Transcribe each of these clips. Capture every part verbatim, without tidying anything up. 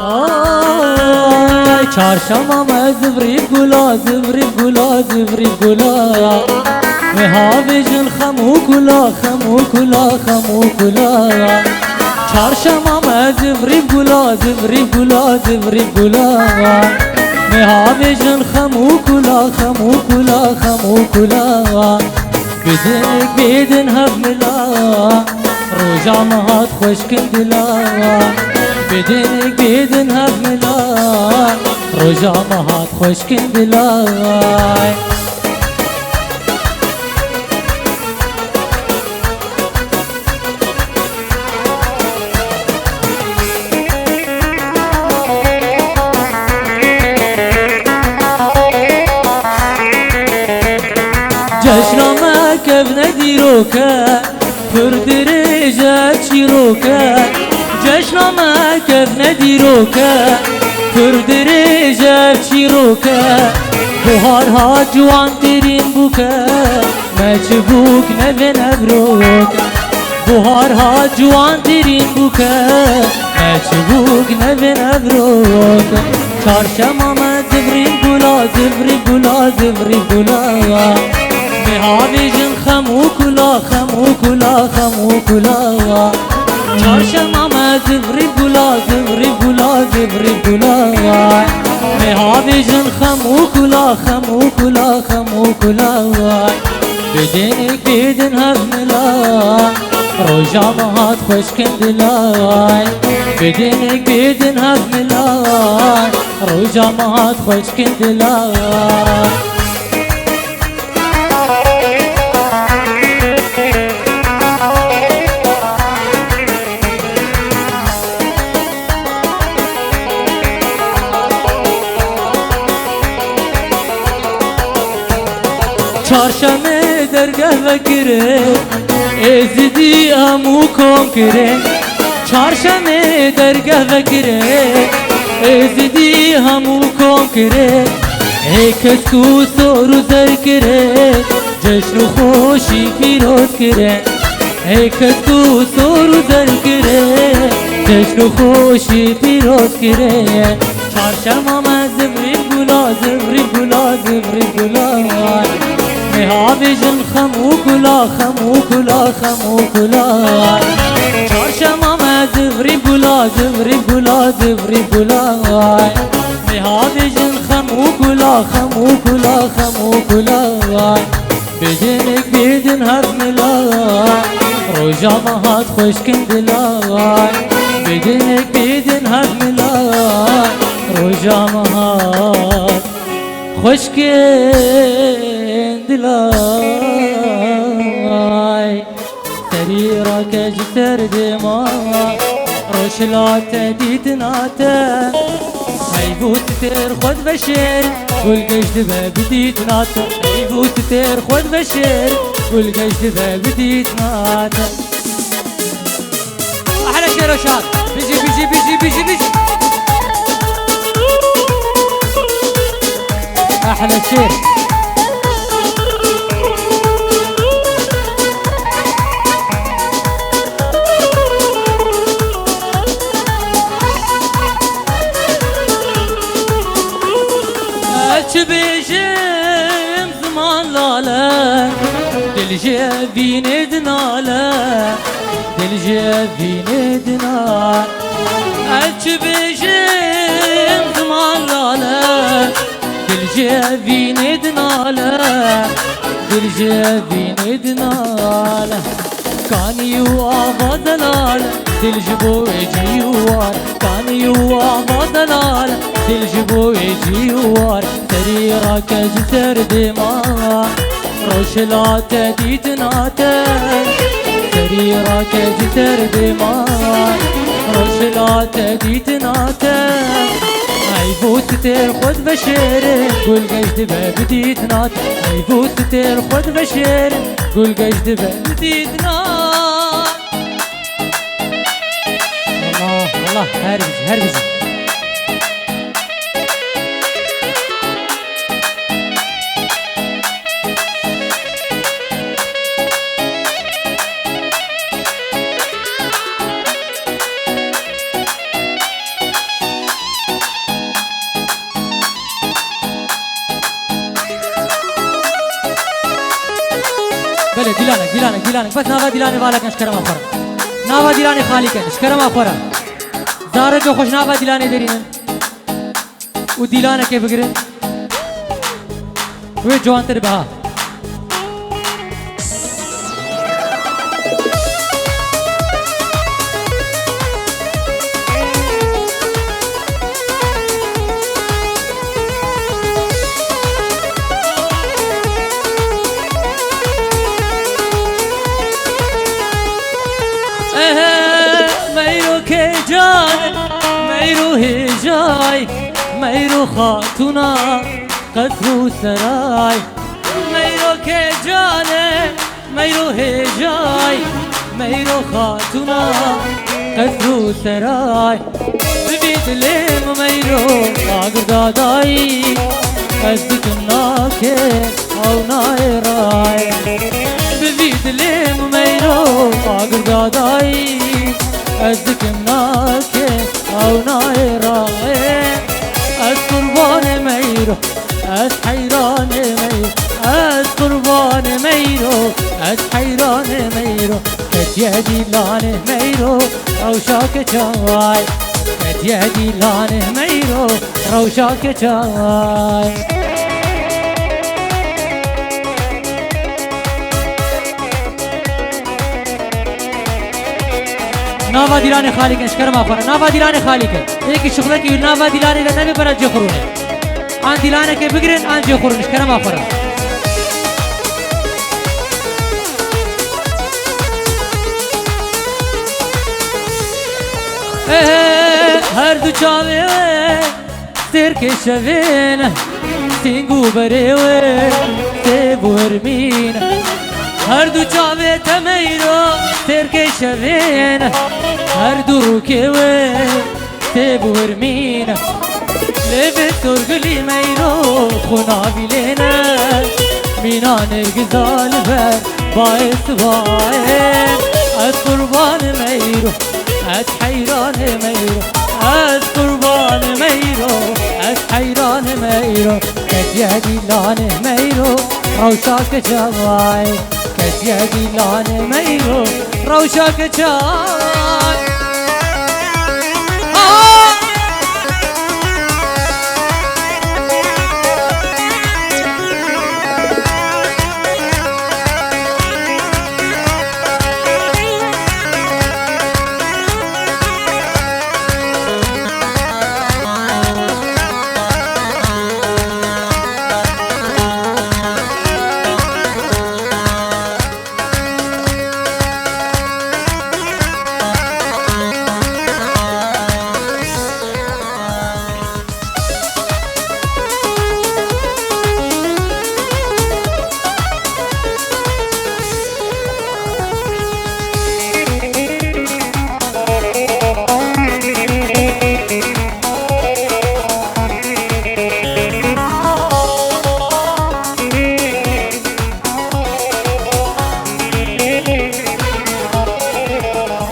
Ay, çarşema me zivrî gula, zivrî gula, zivrî gula. Me havêjin xem û kula, xem û kula, xem û kula. Çarşema me zivrî gula, zivrî gula, zivrî gula. Me havêjin xem û kula, xem û kula, xem û kula. Bidin bidin hev mila, roja me hat xweşkin dila. Bidin bidin hev mila, roja me hat xweşkin dila. Ceşna me kevne dîroke, pir dirêj e çîroke. Ceşna me kevne dîroke, pir dirêj e çîroke. Buhar ha ciwantirîn bûke, me çi bûk nevên evroke. Buhar ha ciwantirîn bûke, me çi bûk nevên evroke. Çarşema me zivrî gula, zivrî gula, zivrî gula. Me havêjin xem û kula, xem û kula, xem û kula. Çarşema me zivrî gula, zivrî gula, zivrî gula. Me havêjin xem û kula, xem û kula, xem û kula. Bidin bidin hev mila, roja me hat xweşkin dila. Bidin bidin hev mila, roja me hat xweşkin dila. Çarşemê dergeh vekirê, Êzidî hemû kom kirê. Çarşemê dergeh vekirê, Êzidî hemû kom kirê. Hê kesk û sor û zer kirê, cejn û xweşî pîroz kirê. Hê kesk û sor û zer kirê, cejn û xweşî pîroz kirê. Çarşema me zivrî gula, zivrî gula, zivrî gula. Me havêjin xem û kula, xem û kula, xem û kula. Çarşema me zivrî gula, zivrî gula, zivrî gula. Me havêjin xem û kula, xem û kula, xem û kula. Bidin bidin hev mila, roja me hat xweşkin dila. Bidin bidin hev mila, roja me hat xweşkin dila. Serî rake ji ser dêma, roj hilate dîtina te. Heyv û stêr xwe diveşêr, gul geş dibe bi dîtina te. Heyv û stêr xwe diveşêr, gul geş dibe bi dîtina te. Ehle şêro şad. Bijî, bijî, bijî, bijî, bijî. Ehle şêr. Ez çi bêjim ziman lale, dil ji evînê dinale, dil ji evînê dinale. Ez çi bêjim ziman lale, dil ji evînê dinale, dil ji evînê dinale. Kanî û ava zelal, dil ji bo wê cî war. Kanî û ava zelal, dil ji bo wê cî war. Serî rake ji ser dêma, roj hilate dîtina te. Serî rake ji ser dêma, roj hilate dîtina te. Heyv û stêr xwe diveşêrin, gul geş dibe bi dîtina te. Heyv û stêr xwe diveşêrin, gul geş dibe bi dîtina. Allah, Allah, her bijî, her bijî. Belê, dîlanek, dîlanek, dîlanek. Bes nava dîlanê vala kin ji kerema xwe re. Nava dîlanê xalî kin, ji kerema xwe re. Zarokê xwe ji nava dîlanê derînin. Û dîlanekê bigirin. Wê ciwantir be ha. Ehe, meyro kê can, meyro hêjay, meyro xatûna, qesr û seray. Meyro kê can e, meyro hêjay, meyro xatûna, qesr û seray. Bi vî dilê min meyro agir dadayî, ez dikim nake ew nayê ray. Bi vî dilê min meyro agir dadayî, ez dikim nake ew nayê ray. Ez qurbanê meyro, ez heyranê meyro, ez qurbanê meyro, ez heyranê meyro. Ketiye dîlanê meyro, rewşa keçay. Ketiye dîlanê meyro, rewşa keçay. Nava dîlanê xalî kin, ji kerema xwe re. Nava dîlanê xalî kin. Êkî şixulekî wî nava dîlanê de nebe bera cê xurûnê. An dîlanekê bigirin, an cê xurûn, ji kerema xwe re. Ehe, her du çavê wê sêrkê şevê ne, sîng û berê wê sêv û hirmî ne. Her du çavê te meyro sêrkê şevê ne, her du rûkê wê sêv û hirmî ne. Lê vê sorgilî meyro xwe navî lê ne, mîna nêrgiza li ber bayê sibayê. Ez qurbanê meyro, ez heyranê meyro, ez qurbanê meyro, ez heyranê meyro. Ketiye dîlanê meyro, rewşa keçay. Ketiye dîlanê meyro, rewşa keçay. Ah!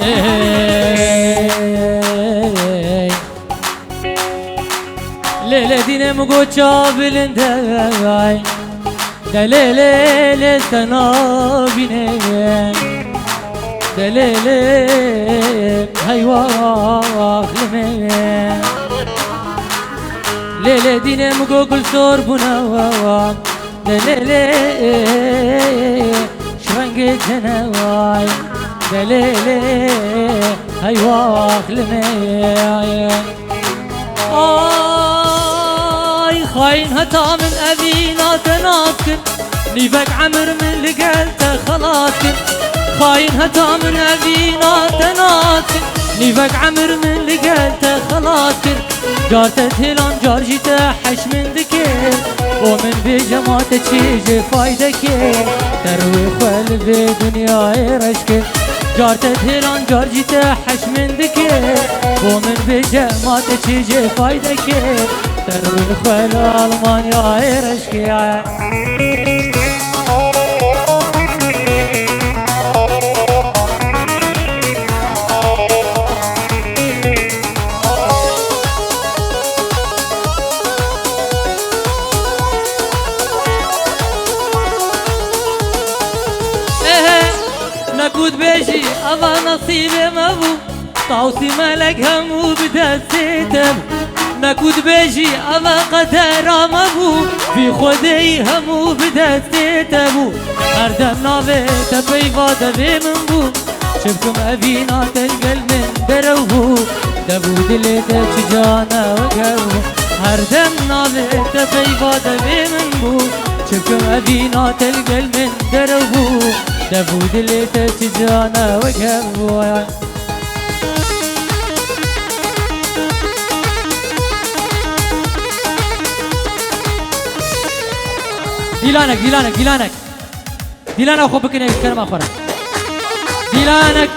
Ey. Lê lê dînê min got çav bilind e, ay. De lê lê lê te nabîne. De lê lê heywa axlime. Lê lê dînê min got gul sor bûne. De lê lê ji rengê teneway. De lê lê heywa axlime. Ay, xayîn heta min evîna te nas kir, nîvek emir min li gel te xelas kir. Xayîn heta min evîna te nas kir, nîvek emir min li gel te xelas kir. Car te dihêlan, car jî te heş min dikir. Bo min bêje ma te çi jê fayde kir. Te rûyê xwe li vê dinyayê reş kir. Car te dihêlan, car jî te heş min dikir. Bo min bêje ma te çi jê fayde kir. Te rûyê xwe li Almanyayê reş kir. Nasîbê me bû, Tawsî Melek hemû bi destê te bû. Ne ku dibêjî eva qedera me bû, vî Xwedêyî hemû bi destê te bû. Her dem navê te peyva devê min bû. Çi bikim evîna te li gel min derew bû. Dev û dilê te çi cane wek hev bû. Her dem navê te peyva devê min bû. Çi bikim evîna te li gel min derew bû. Dev û dilê te çi cane wek hev bû. Dîlanek, dîlanek, dîlanek. Dîlana xwe bikin ê kerema xwe re. Dîlanek.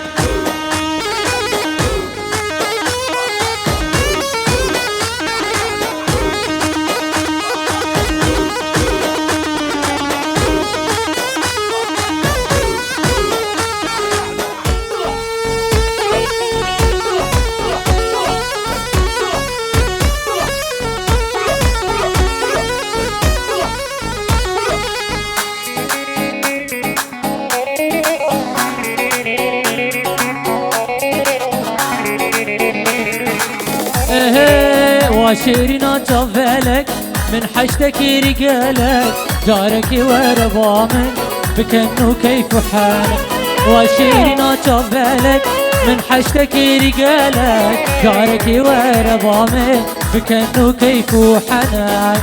Ehe, wa şêrîna çavelek, min heştekî rî gelek, carekê were ba min, bikin nû keyf û henek. Wa şêrîna çavelek, min heştekî rî gelek, carekê were ba min, bikin nû keyf û henek.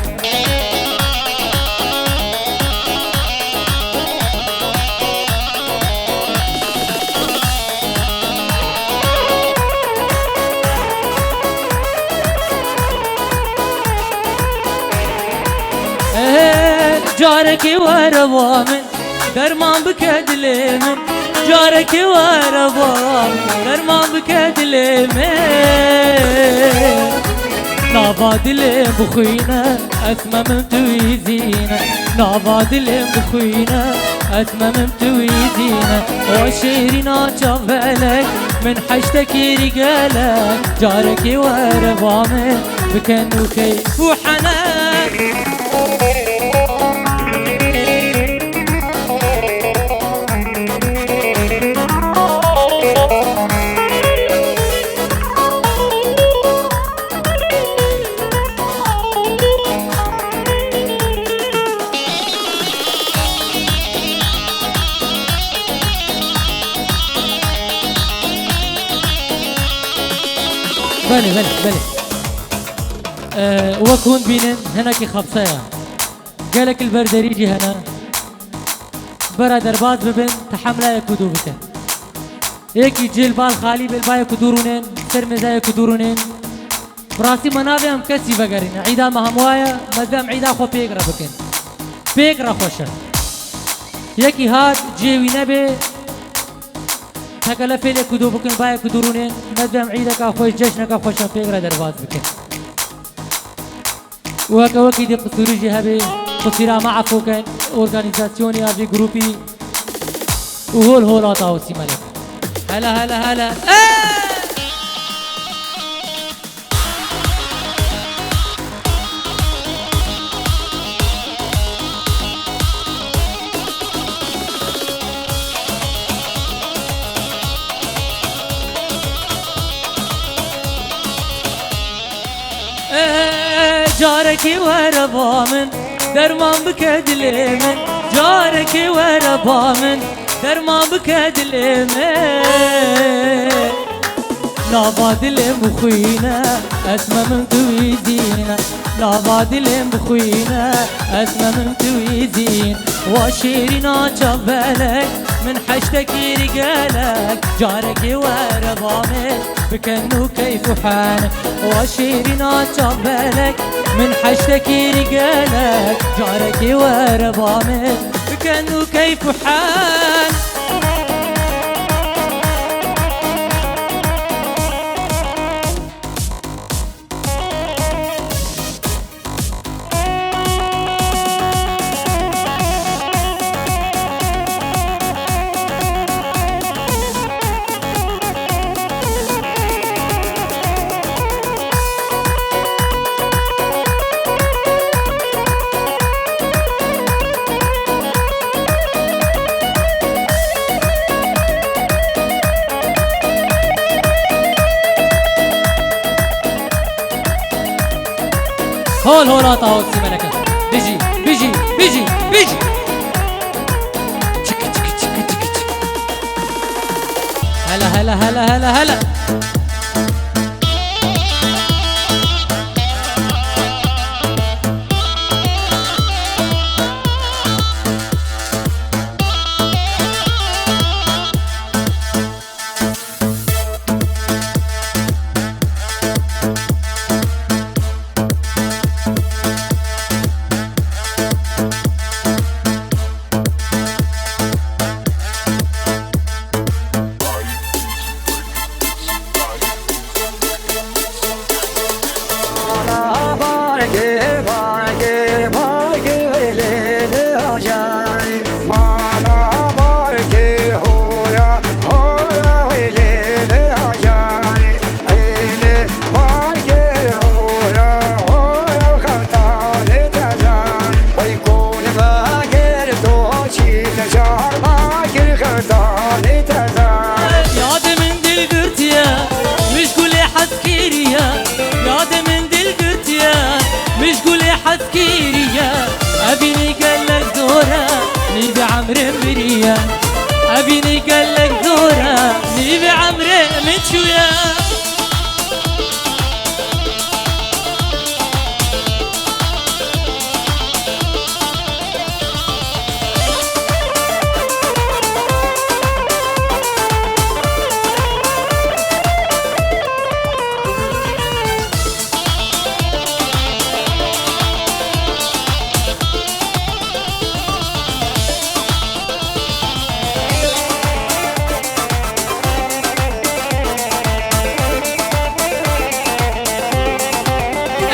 Ehe, carekê were ba min, derman bike dilê min. Carekê were ba min, derman bike dilê min. Nava dilê bixwîne, ez me min tu îzîne. Nava dilê bixwîne, ez me min tu îzîne. O şêrîna çavelek, min heştekî rî gelek. Carekê were ba min, bikin nû keyf û henek. Belê, belê, belê. Ee, wek hûn dibînin, hinekî xebse ye. Gelek li ber derî jî hene. Bera derbas bibin, tehemle yek û du bikin. Yekî cil bal xalî bê, li ba yek û du rûnên, ser mêza yek û du rûnên. Bi rastî me navê em kesî vegerîne. Îda me hemwa ye, me divê em îda xwe pêk re bikin. Pêk re xweş e. Yekî hat, cihê wî nebê. Tekele fêl yek û du bikin, ba yek û du rûnên. Me divê em îdeka xweş, ceşneka xweş e, pêk re derbas bikin. Weke wekî dî qisûrî jî hebê, qisîra me efû kin, organîzasyonê ya vî grûpî û hol hola Tawsî Melek. Hele, hele, hele. Ey! Ê, carekê were ba min, derman bike dilê min. Carekê were ba min, derman bike dilê min. Nava dilê min bixwîne, ez me min tu îzîne. Nava dilê min bixwîne, ez me min tu îzîn. Wa şêrîna çavelek, min heştekî rî gelek. Carekê were ba min, bikin nû keyf û henek. Wa şêrîna çavelek, min heştekî rî gelek. Carekê were ba min, bikin nû keyf û henek. Hol hol ata hol simeneke. Bijî, bijî, bijî, bijî. Çiki, çiki, çiki, çiki, çiki. Hele, hele, hele, hele, hele. Yadê min dil girtiye, mij gulê hez kiriye. Yadê min dil girtiye, mij gulê hez kiriye. Evînî gelek zor e, nîvê emrê min biriye. Evînî gelek zor e, nîvê emrê min çûye.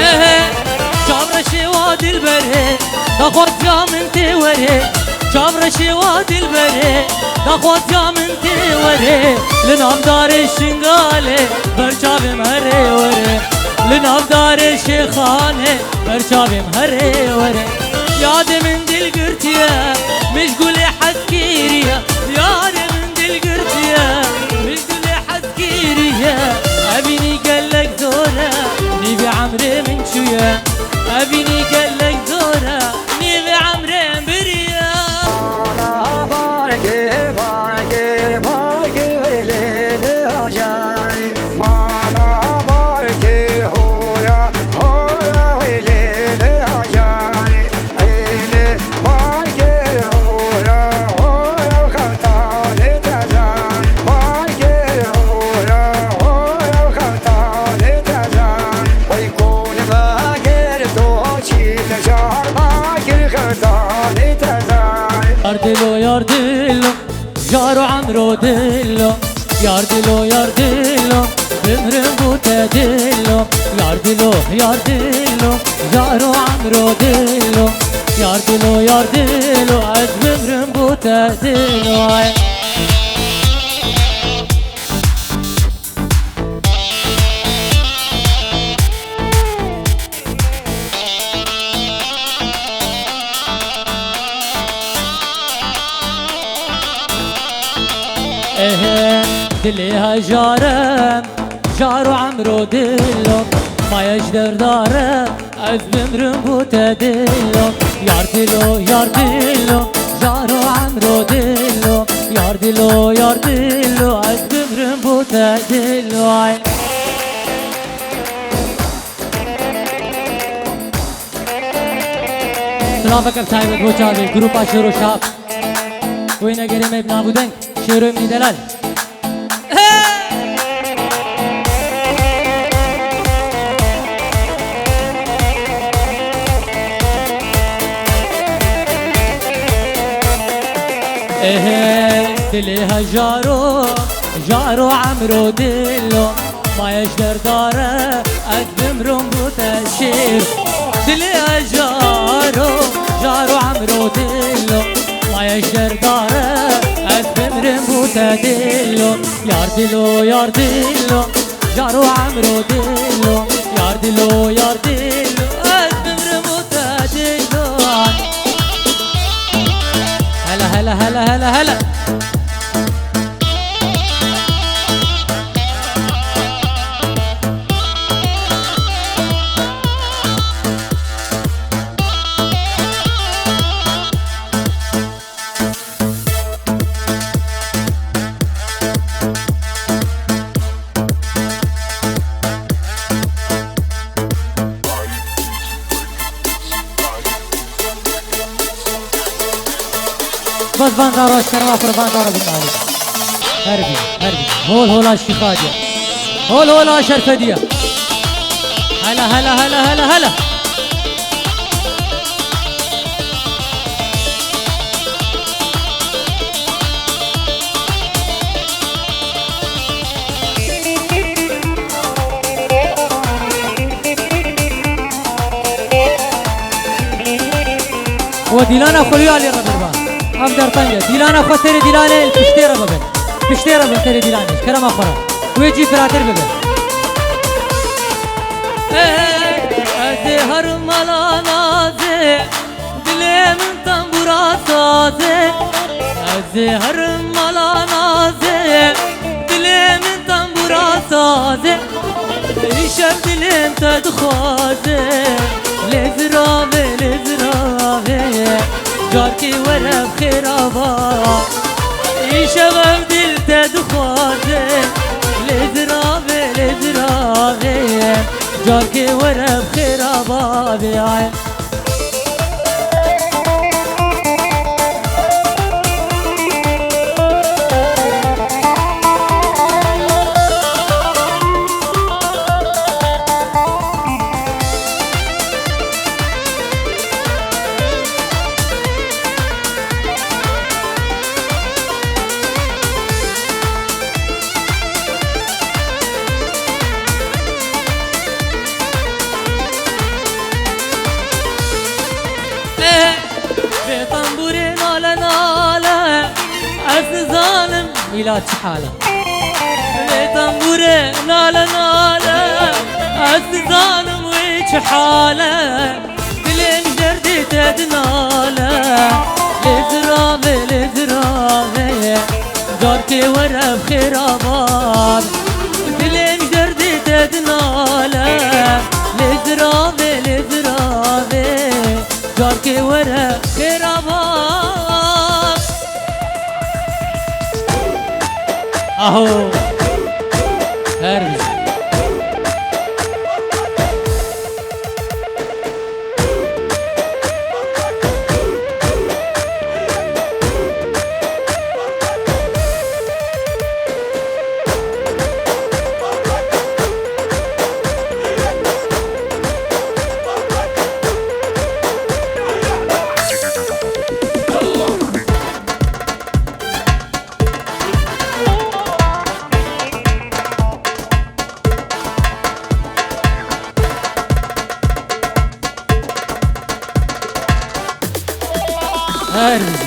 Ehe, çavreşê wa dilberê, daxwaziya min tê werê. Çavreşê wa dilberê, daxwaziya min tê werê. Li nav darê Şingalê, ber çavê min herê werê. Li nav darê Şêxanê, ber çavê min herê werê. Yadê min dil girtiye, mij gulê hez kiriye. Yadê min dil girtiye, mij gulê hez kiriye. Evînî gelek zor e, nîvê emrê min çûye. Evînî gelek zor e, nîvê emrê min biriye. Yar dilo, yar dilo, jaro emro dilo. Yar dilo, yar dilo, bimrim bo te dilo. Yar dilo, yar dilo, jaro emro dilo. Yar dilo, yar dilo, ez bimrim bo te dilo. Ay. Ehe, dilê hejarem, jaro emro dilo, maya ji derdare, ez bimrim bo te dilo. Yar dilo, yar dilo, jaro emro dilo. Yar dilo, yar dilo, ez bimrim bo te dilo. Ay. Silaveke taybet bo çavê grupa Şêro Şap. Wê negerê me bi nav û deng Şêro Emînî Delal. Ehe, dilê hejaro, jaro emro dilo. Maya ji derdare, ez bimrim bo te şêr. Dilê hejaro, jaro emro dilo. Maya ji derdare, ez bimrim bo te dilo. Yar dilo, yar dilo, jaro emro dilo. Yar dilo, yar dilo, ez bimrim bo te dilo. Hele, hele, hele, hele, hele. Van dara ji kerema xwe re, van dara bin alî. Her bî, her bî. Hol hola şîxa diye. Hol hola şerfe diye. Hele, hele, hele, hele, hele. We dîlana xwe li alî re birba. Ev derteng e. Dîlana xwe serê dîlanê li piştê re bibin. Piştê re bin serê dîlanê. Ji kerema xwe re. Wê cî firatir bibe. Ey, ez ê herim mala nazê, dilê min tembûra sazê. Ez ê herim mala nazê, dilê min tembûra sazê. Îşev dilên te dixwaze, lê ziravê, lê ziravê, carkê were bi xêra va. Îşev ev dil te dixwaze, lê ziravê, lê ziravê, carkê were bi xêra va. Vê ay. Vê tembûrê nale nale, ez nizanim îla çi hal e. Vê tembûrê nale nale, ez nizanim wê çi hal e. Dilê min ji derdê te dinale, lê ziravê, lê ziravê, carkê were bi xêra va. Dilê min ji derdê te dinale, lê ziravê, lê ziravê, carkê were xêra va. Aho. Her bijî. Her bijî.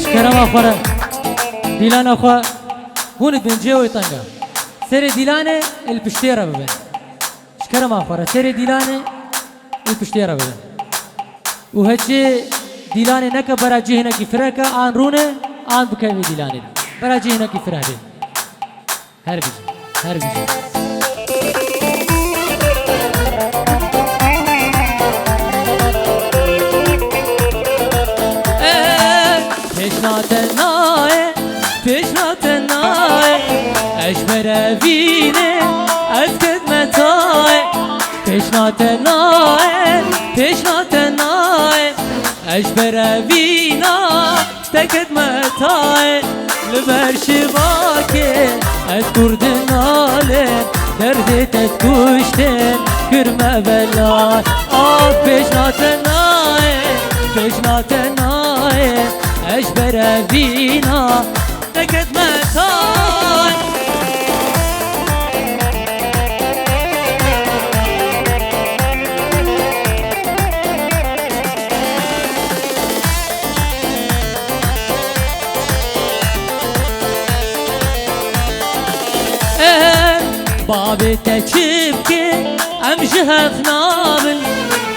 Ji kerema xwe re, dîlana xwe hûn dibin cihê wê teng e. Serê dîlanê li piştê re bibin. Ji kerema xwe re, serê dîlanê li piştê re bibin. Û heçê dîlanê neke bera cihê hinekî fireke, an rûnê, an bikevê dîlanê. Bera cihê hinekî fireh bê. Her bijî, her bijî. Eh, pêşna te nayê, pêşna te nayê, ez ji berevînê, ez ketme tayê. Pêşna te nayê, pêşna te nayê, ez ji berevîna. Te ketme tayê li ber şivakê, ez kurdin alê, derdê te kuştin, kirme belay. Ah, pêşna te nayê, pêşna te nayê, ez ji berevîna, te ketme tayê. Eh, bavê te çi bike, em ji hev nabin.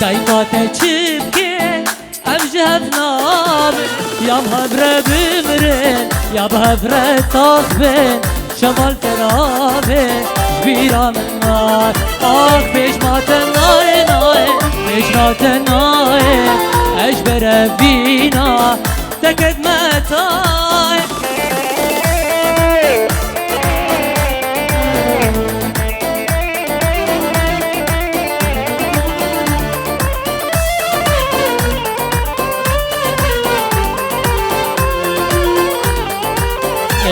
Dayika te çi bike, em ji hev nabin. Ya bi hev re bimirin, ya bi hev re sax bin. Şemal te navê, ji bîra min nayê. Ah, pêşma te nayê, nayê. Hêj nate nayê, ez ji berevîna te ket metayê.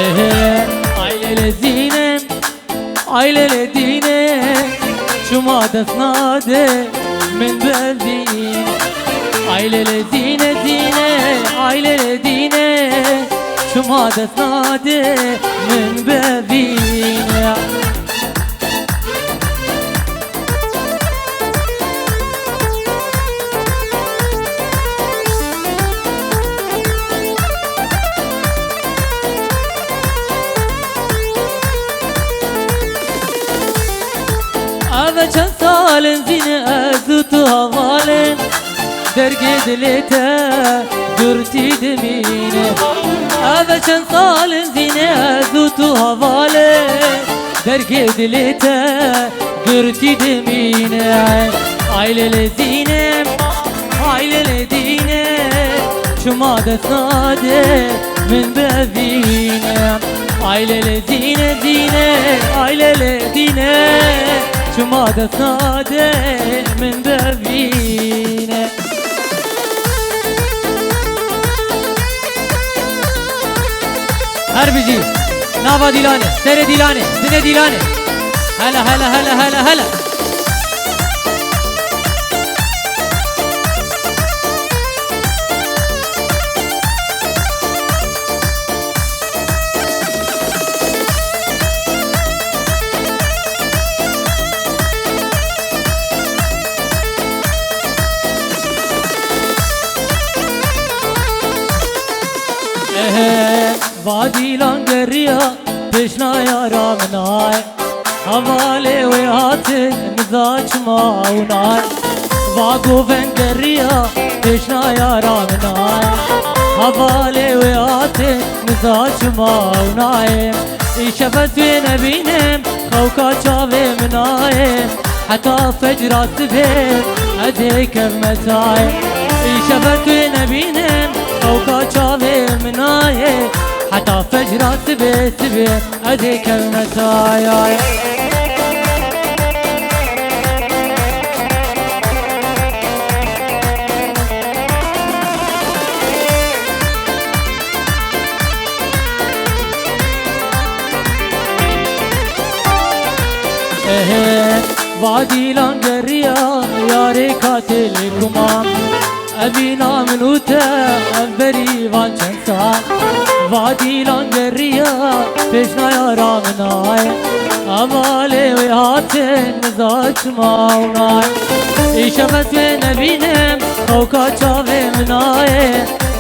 Ehe, ay lê lê zîne, ay lê lê dîne, çima dest nade min bevîne. Ay lê lê zîne zîne, ay lê lê dîne, çima dest nade min bevîne. Eve çend sal in zîne ez û tu hevalên, dergê dilê te girtî dimîne. Eve çend sal in zîne ez û tu hevalên, dergê dilê te girtî dimîne. Ay lê lê zîne, ay lê lê dîne, çima dest nade min bevîne. Ay lê lê zîne zîne, ay lê lê dîne, çima dest nade min bevîne. Her bijî. Nava dîlanê, serê dîlanê, binê dîlanê. Hele, hele, hele, hele, hele. Ehe, va dîlan geriya pêşna yara min ay. Hevalê wê hatin niza çima û nay. Va govend geriya pêşna yara min ay. Hevalê wê hatin niza çima û nay. Îşev ez wê nebînim, xewka çavê min nayê. Heta fecra sibê ez ê kevme tayê. Îşev ez wê nebînim, xewka çavê min nayê. Heta fecra sibê, sibê ez ê kevme tayê. Ehe, va dîlan geriya, yarê katê lê kuma. Evîna min û te, ev berî van çend sal. Va dîlan geriya, pêşna yara min ay. Hevalê wê hatin niza çima û nay. Îşev ez wê nebînim, xewka çavê min nayê.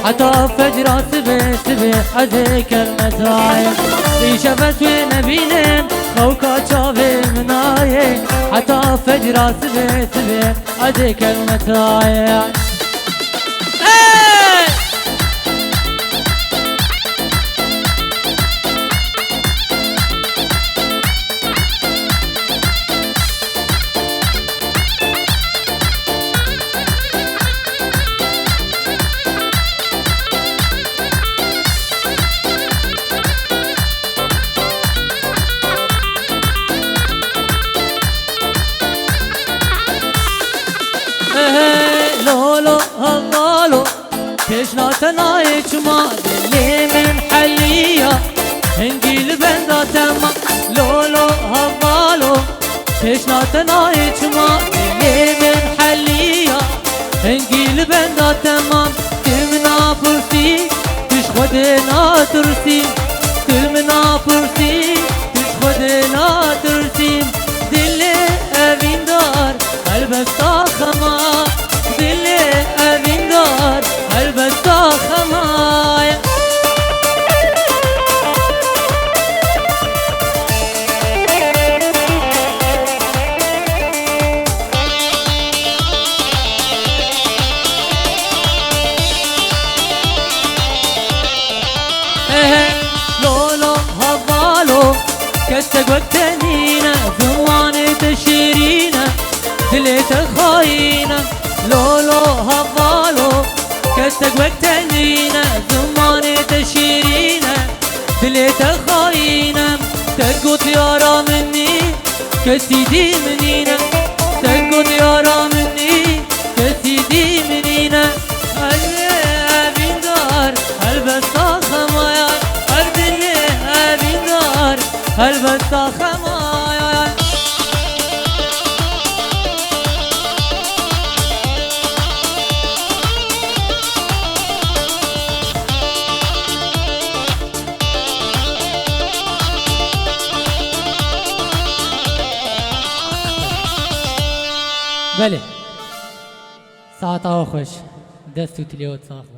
Heta fecra sibê, sibê ez ê kevme tayê. Îşev ez wê nebînim, xewka çavê min nayê. Heta fecra sibê, sibê ez ê kevme tayê. Hey! Hey, lo, lo, ha, la, lo. Têşna te nayê çima dilê min heliya. Hingî li benda te ma, lo, lo, ha, la, lo. Têşna te nayê çima dilê min heliya. Hingî li benda te ma, tu min napirsî, tu ji Xwedê natirsî. Tu min napirsî, tu ji Xwedê natirsî. Dilê evîndar helbesta xema, dilê evîndar helbesta xema ye. He he, lo lo, hava lo, kesek wek te nîne, zimanê te şêrîn e, dilê te xayîn e. Got yara min nî, kesî dî min nîne. Te got yara min nî, kesî dî min nîne. Her dilê evîndar, helbesta xemayan. Her dilê evîndar, helbesta xemayan. Belê. Saeta we xweş. Dest û tilê we sax.